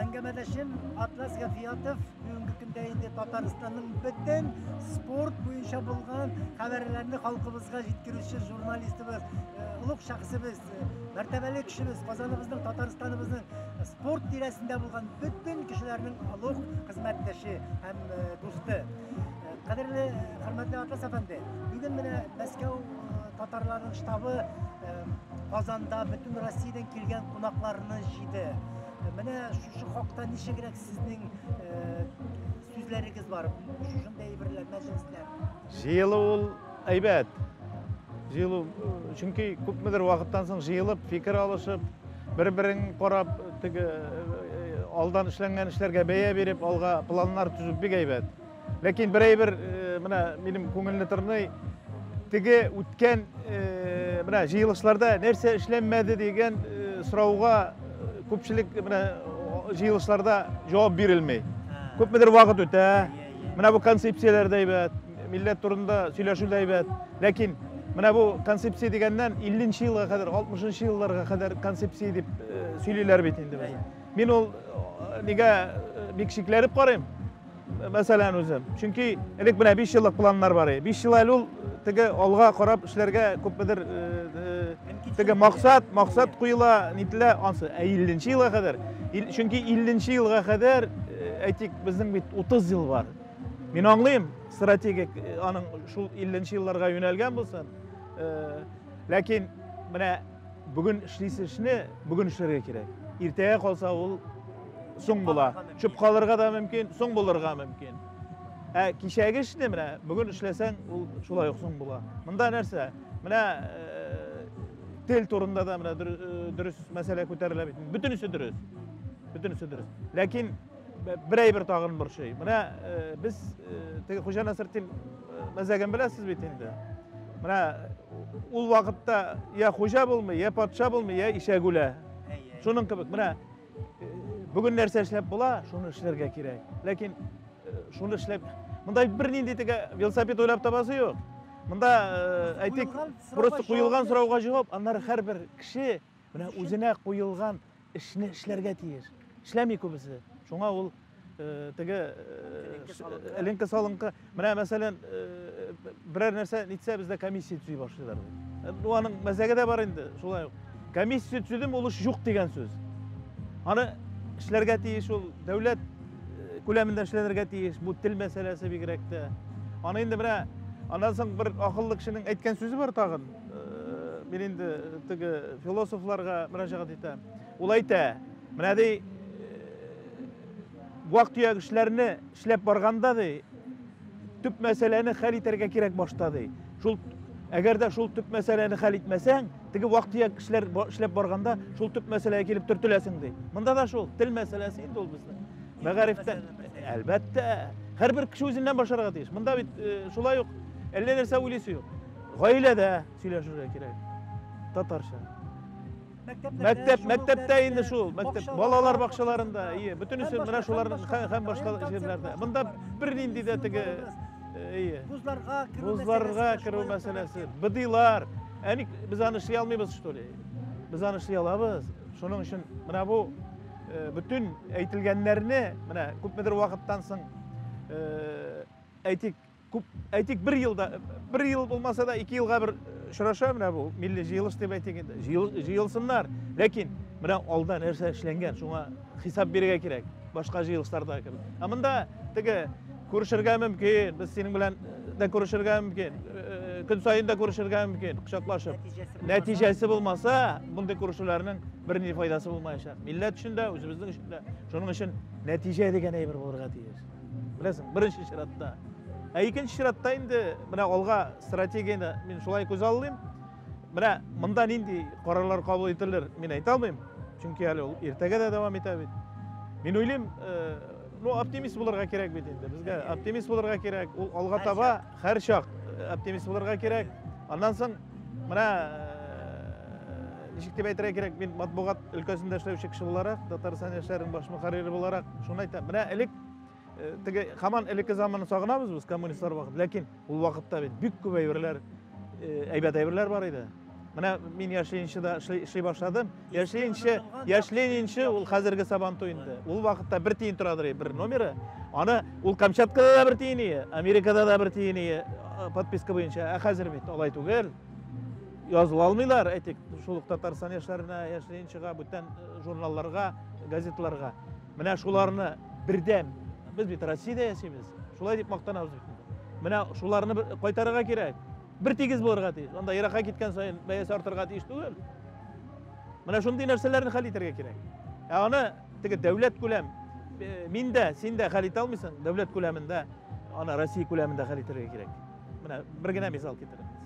Әңгәмәдәшем Атлас Гафиятов бүгенге көндә инде Татарстанның бөтен спорт буенча булган хәбәрләрне халкыбызга җиткерүче журналистыбыз, олуг шәхесебез, мәртәбәле кешебез, Казаныбызның, Татарстаныбызның спорт тирәсендә булган бөтен кешеләрнең олуг хезмәттәше һәм дусты. Кадерле, хөрмәтле Атлас әфәнде, бүген менә Мәскәү татарларының штабы Казанда бөтен Россиядән килгән кунакларны җыйды. Менә шушы хакта ничегрәк сезнең сүзләрегез бар? Шушындый әйберләр, мәҗлесләр. Җыелу ул әйбәт. Җыелу, чөнки күпмедер вакыттан соң җыелып, фикер алышып, бер-берен карап, теге алдан эшләнгән эшләргә бәя биреп, алга планнар төзеп бик әйбәт. Ләкин бер әйбер менә минем күңелне тырный, теге үткән менә җыелышларда нәрсә эшләнмәде дигән сорауга күпчелек менә җыелышларда җавап бирелми. Күпмедер вакыт үтә. Менә бу концепцияләр дә әйбәт, милләт турында сөйләшү дә әйбәт. Ләкин менә бу концепция дигәннән 50 елга кадәр, 60 елларга кадәр концепция дип сөйлиләр бит инде безне. Мин ул нигә бик шикләнеп карыйм. Мәсәлән, үзем. Чөнки элек менә 5 еллык планнар бар иде. 5 ел әле ул теге алга карап эшләргә күпмедер теге максат, максат куела, нителә, ансы. Ә 50 елга кадәр, чөнки 50 елга кадәр, әйтик, безнең бит 30 ел бар. Мин аңлыйм, стратегик аның шул 50 елларга юнәлгән булсын. Ләкин менә бүген эшлисе эшне бүген эшләргә кирәк. Иртәгә калса ул соң була. Чүп калырга да мөмкин, соң булырга мөмкин. Ә кичәге эшне менә бүген эшләсәң, ул шулай ук соң була. Монда нәрсә? Менә тел турында да менә дөрес мәсьәлә күтәрелә бит. Бөтенесе дөрес. Бөтенесе дөрес. Ләкин бер әйбер тагын борчый. Менә без теге Хуҗа Насретдин мәзәген беләсез бит инде. Менә ул вакытта я хуҗа булмый, я патша булмый, я ишәк үлә. Шуның кебек менә бүген нәрсә эшләп була, шуны эшләргә кирәк. Ләкин шуны эшләп, монда бернинди теге велосипед уйлап табасы юк. Монда әйтик, просто куелган сорауга җавап, аннары һәрбер кеше менә үзенә куелган эшне эшләргә тиеш. Эшләми күбесе. Шуңа ул теге эленке салынкы. Менә мәсәлән, берәр нәрсә нитсә, бездә комиссия төзи башлыйлар. Ну, аның мәзәге дә бар инде, шулай ук. Комиссия төзедем, ул эш юк дигән сүз. Аны эшләргә тиеш ул дәүләт күләмендә эшләнергә тиеш, бу тел мәсьәләсе бигрәк тә. Аны инде менә аннан соң бер акыллы кешенең әйткән сүзе бар тагын. Мин инде теге философларга мөрәҗәгать итәм. Ул әйтә, менә ди, вак-төяк эшләрне эшләп барганда ди, төп мәсьәләне хәл итәргә кирәк башта ди. Шул әгәр дә шул төп мәсьәләне хәл итмәсәң, теге вак-төяк эшләр эшләп барганда шул төп мәсьәләгә килеп төртеләсең ди. Монда да шул тел мәсьәләсе инде ул безнең. Мәгарифтән әлбәттә, һәрбер кеше үзеннән башларга тиеш. Монда бит шулай ук әллә нәрсә уйлыйсы юк. Гаиләдә сөйләшергә кирәк. Татарча. Мәктәп, мәктәптә инде шул, мәктәп, балалар бакчаларында, ие, бөтенесе менә шуларның һәм башка җирләрдә. Монда бернинди дә теге, ие. Вузларга керү Вузларга керү мәсьәләсе, БДИлар. Ә ник без аны эшли алмыйбыз, что ли? Без аны эшли алабыз. Шуның өчен менә бу бөтен әйтелгәннәрне менә күпмедер вакыттан соң әйтик, Күп, әйтик, бер елда, бер ел булмаса да, ике елга бер очраша менә бу милли җыелыш дип әйтик инде. Җыелсыннар. Ләкин менә алда нәрсә эшләнгән, шуңа хисап бирергә кирәк. Башка җыелышларда кебек. Ә монда теге күрешергә мөмкин, без синең белән дә күрешергә мөмкин, көн саен да күрешергә мөмкин, кочаклашып. Нәтиҗәсе булмаса, мондый күрешүләрнең берни файдасы булмаячак. Милләт өчен дә, үзебезнең өчен дә. Шуның өчен нәтиҗә дигән әйбер булырга тиеш. Беләсең, беренче чиратта. Ә икенче чиратта инде менә алга стратегияне мин шулай күз аллыйм. Менә монда нинди карарлар кабул ителер, мин әйтә алмыйм. Чөнки әле ул иртәгә дә дәвам итә бит. Мин уйлыйм, ну, оптимист булырга кирәк бит инде. Безгә оптимист булырга кирәк. Ул алга таба һәрчак оптимист булырга кирәк. Аннан соң менә ничек дип әйтергә кирәк, мин матбугат өлкәсендә эшләүче кеше буларак, Татарстан яшьләренең баш мөхәррире буларак шуны әйтәм. Менә элек теге һаман элекке заманны сагынабыз без, коммунистлар вакыт. Ләкин ул вакытта бит бик күп әйберләр, әйбәт әйберләр бар иде. Менә мин Яшь Ленинчыда эшли башладым. Яшь Ленинчы, Яшь Ленинчы ул хәзерге Сабантуй инде. Ул вакытта бер тиен торадыр бер номеры. Аны ул Камчаткада да бер тиен ие, Америкада да бер тиен ие подписка буенча. Ә хәзер бит алай түгел. Языла алмыйлар, әйтик, шул ук Татарстан яшьләренә, Яшь Ленинчыга, бүтән журналларга, газеталарга. Менә шуларны бердәм, без бит Россиядә яшибез, шулай дип мактанабыз бит инде. Менә шуларны кайтарырга кирәк. Бер тигез булырга тиеш. Анда еракка киткән саен бәясе артырга тиеш түгел. Менә шундый нәрсәләрне хәл итәргә кирәк. Ә аны теге дәүләт күләм, мин дә, син дә хәл итә алмыйсың, дәүләт күләмендә, аны Россия күләмендә хәл итәргә кирәк. Менә бер генә мисал китерәм.